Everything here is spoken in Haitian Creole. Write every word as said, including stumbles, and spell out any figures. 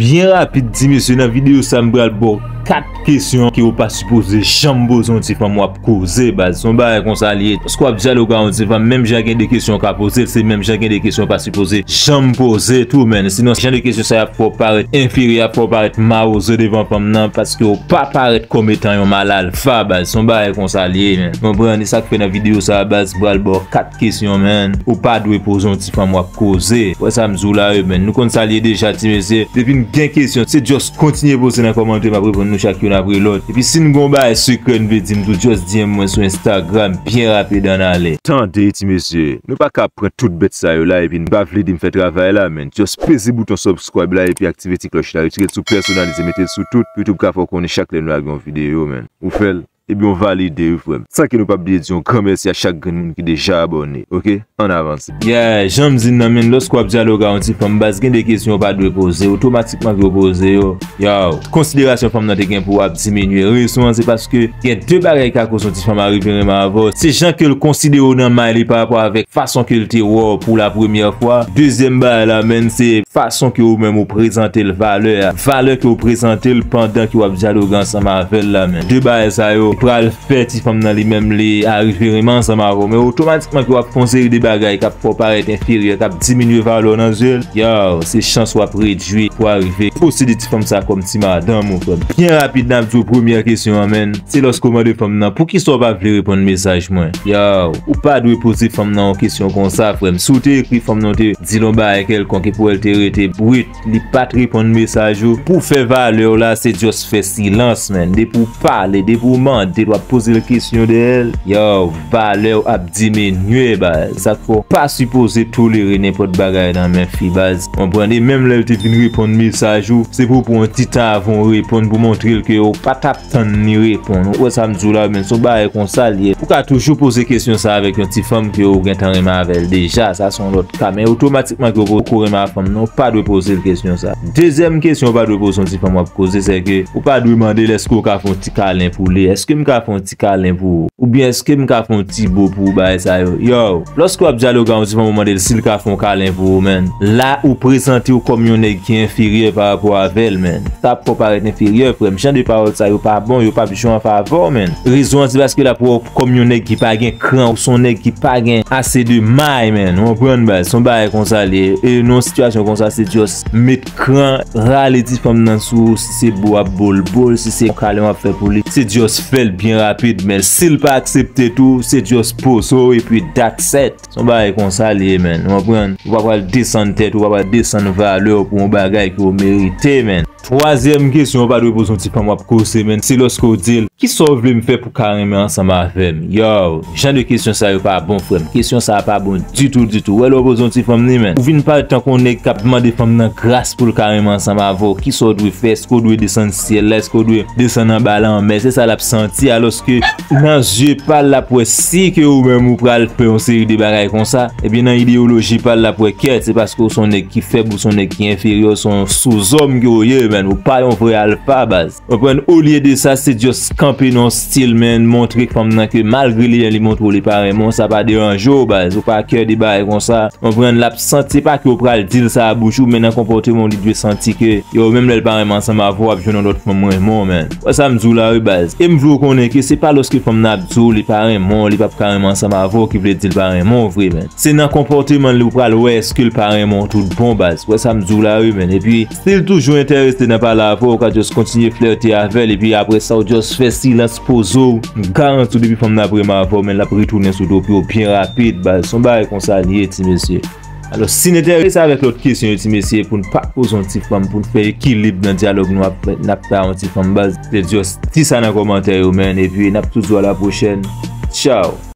Byen rapid, ti mesye, nan videyo sa, m pral ba w kat kesyon ke w pa sipoze janm poze yon ti fanm w ap koze, baz. Se yon bagay konsa li ye. Lòske w ap dyaloge ak yon ti fanm, menm jan gen de kesyon w ka poze l, se menm jan gen de kesyon w pa sipoze janm poze tou, menn. Sinon, jan de kesyon sa y ap fè w parèt enferyè, y ap fè w parèt mawozè devan fanm nan, paske w pa parèt kòm etan yon mal alfa, baz. Se yon bagay konsa li ye, menn. Konprann? E sa k fè nan videyo sa, baz, m pral ba w kat kesyon, menn, ou pa dwe poze yon ti fanm w ap koze. Wè sa m di w la, wi, menn. Nou konn sa l ye deja, ti mesye. Depi n gen kesyon, se just kontinye poze nan kòmantè, m ap reponn nou chak youn apre lòt. Epi si n gen yon bagay sekrè n vle di m tou, just D M mwen sou Instagram, byen rapid, ann ale. Tande, ti mesye, nou pa ka pran tout bèt sa yo la, epi n pa vle di m fè travay la, menn. Just peze bouton subscribe la, epi aktive ti klòch la, retire l sou pèsonalize, mete l sou tout, pou YouTube ka fè w konnen chak lè nou lage yon videyo, menn. Ou fè l? Ebyen, w valide, wi, frè m. San ke nou p ap bliye di yon gran mèsi a chak grenn moun ki deja abòne, oke? Ann avanse. Yeah, jan m di n nan, menn, lòske w ap dyaloge ak yon ti fanm, baz, gen de kesyon w pa dwe poze, otomatikman ke w poze yo. Yo, konsiderasyon fanm nan te gen pou w ap diminye. Rezon an, se paske gen de bagay ki ka koz yon ti fanm a rive renmen avè w. Se jan ke l konsidere w nan may li pa rapò avèk fason ke l te wè w pou la premyè fwa. Dezyèm bagay la, menn, se fason ke ou menm ou prezante l valè a. Valè ke ou prezante l pandan ke w ap dyaloge ansanm avè l la, menn. De bagay sa yo pral fè ti fanm nan li menm li arive renmen ansanm avè w. Men otomatikman ke w ap fè yon seri de bagay k ap fè w parèt enferyè, k ap diminye valè w nan zye l, yo, se chans w ap redui pou w arive posede ti fanm sa kòm ti madanm ou, frè m. Byen rapid, n ap di w premyè kesyon an, menn. Se lòske w mande fanm nan, "Poukisa w pa vle reponn mesaj mwen?" Yo, ou pa dwe poze fanm nan yon kesyon konsa, frè m. Si w te ekri fanm nan, w te di l yon bagay kèlkonk, epi w wè l te rete brit, li pa t reponn mesaj ou, pou fè valè w la, se just fè silans, menn. Depi w pale, depi w mande l, w ap poze l kesyon dèyè l, yo, valè w ap diminye, baz. Sa k fè w pa sipoze tolere nenpòt bagay nan men fi, baz. Konprann? E menm lè l te vin reponn mesaj ou, se pou w pran yon ti tan avan w reponn pou montre l ke w pa t ap tann li reponn. Ou wè sa m di w la, menn, se yon bagay konsa l ye. Ou ka toujou poze kesyon sa avèk yon ti fanm ke w gentan renmen avè l deja, sa se yon lòt ka. Men otomatikman ke w poko renmen ak fanm nan, ou pa dwe poze l kesyon sa. Dezyèm kesyon ou pa dwe poze yon ti fanm w ap koze, se ke ou pa dwe mande l èske w ka fè yon ti kalen pou li. Èske m ka fè yon ti kalen pou ou? Oubyen èske m ka fè yon ti bo pou ou, bagay sa yo? Yo, lòske w ap dyaloge ak yon ti fanm, ou mande l si l ka fè yon kalen pou ou, menn. La, ou prezante w kòm yon nèg ki enferyè pa rapò avè l, menn. Sa ap fè w parèt enferyè, frè m. Jan de pawòl sa yo pa bon, yo p ap jwe an favè w, menn. Rezon an, se paske l ap wè w kòm yon nèg ki pa gen kran, ou se yon nèg ki pa gen ase de may, menn. Ou konprann, baz? Se yon bagay konsa li ye. E nan yon sitiyasyon konsa, se just met kran, rale ti fanm nan sou ou, si se bo w ap bo l, bo l, si se yon kalen w ap fè pou li, se just fè l byen rapid, men si l pa aksepte tou, se just poze w, epi that's it. Se yon bagay konsa li ye, menn. Ou konprann? Ou pa pral desann tèt ou, ou pa pral desann valè w pou yon bagay ke w merite, menn. Twazyèm kesyon ou pa dwe poze yon ti fanm w ap koze, menn, se lòske w di l, "Kisa w vle m fè pou w ka renmen ansanm avè m?" Yo, jan de kesyon sa yo pa bon, frè m. Kesyon sa a pa bon ditou, ditou. Ou wè lè w poze yon ti fanm li, menn, ou vin parèt tankou yon nèg k ap mande fanm nan gras pou l ka renmen ansanm avè w. Kisa w dwe fè? Èske w dwe desann syèl la? Èske w dwe desann anba lanmè? Se sa l ap santi, alòske nan zye pa l, l ap wè si ke ou menm ou pral fè yon seri de bagay konsa, ebyen, nan ideyoloji pa l, l ap wè kèt, se paske w se yon nèg ki fèb, ou se yon nèg ki enferyè, w se yon souzòm ke w ye, menn. Ou pa yon vrè alfa, baz. Ou konprann? Olye de sa, se just kanpe nan yon stil, menn, montre fanm nan ke malgre li, li montre w li pa renmen w, sa pa deranje w, baz. Ou pa care de bagay konsa. Ou konprann? L ap santi, se pa ke w pral di l sa a bouch ou, men nan konpòteman w, li dwe santi ke, yo, menm lè l pa renmen ansanm avè w, w ap jwenn yon lòt fanm renmen w, menn. Wè sa m di w la, wi, baz. E m vle w konnen ke se pa lòske fanm nan ap di w li pa renmen w, li p ap ka renmen ansanm avè w, ki vle di l pa renmen w vre, menn. Se nan konpòteman l ou pral wè èske l pa renmen w tout bon, baz. Wè sa m di w la, wi, menn. Epi, si l toujou enterese nan pale avè w, ou ka just kontinye flète avè l, epi apre sa, ou just fè silans, poze w. M garanti w, depi fanm nan ap renmen avè w, men l ap retounen sou do pye w byen rapid, baz. Se yon bagay konsa li ye, ti mesye. Alò, si n enterese avèk lòt kesyon yo, ti mesye, pou n pa poze yon ti fanm, pou n fè ekilib nan dyalòg nou ap, n ap fè a yon ti fanm, baz, se just di sa nan kòmantè yo, menn, epi n ap tou di w a la pwochèn. Tchaw!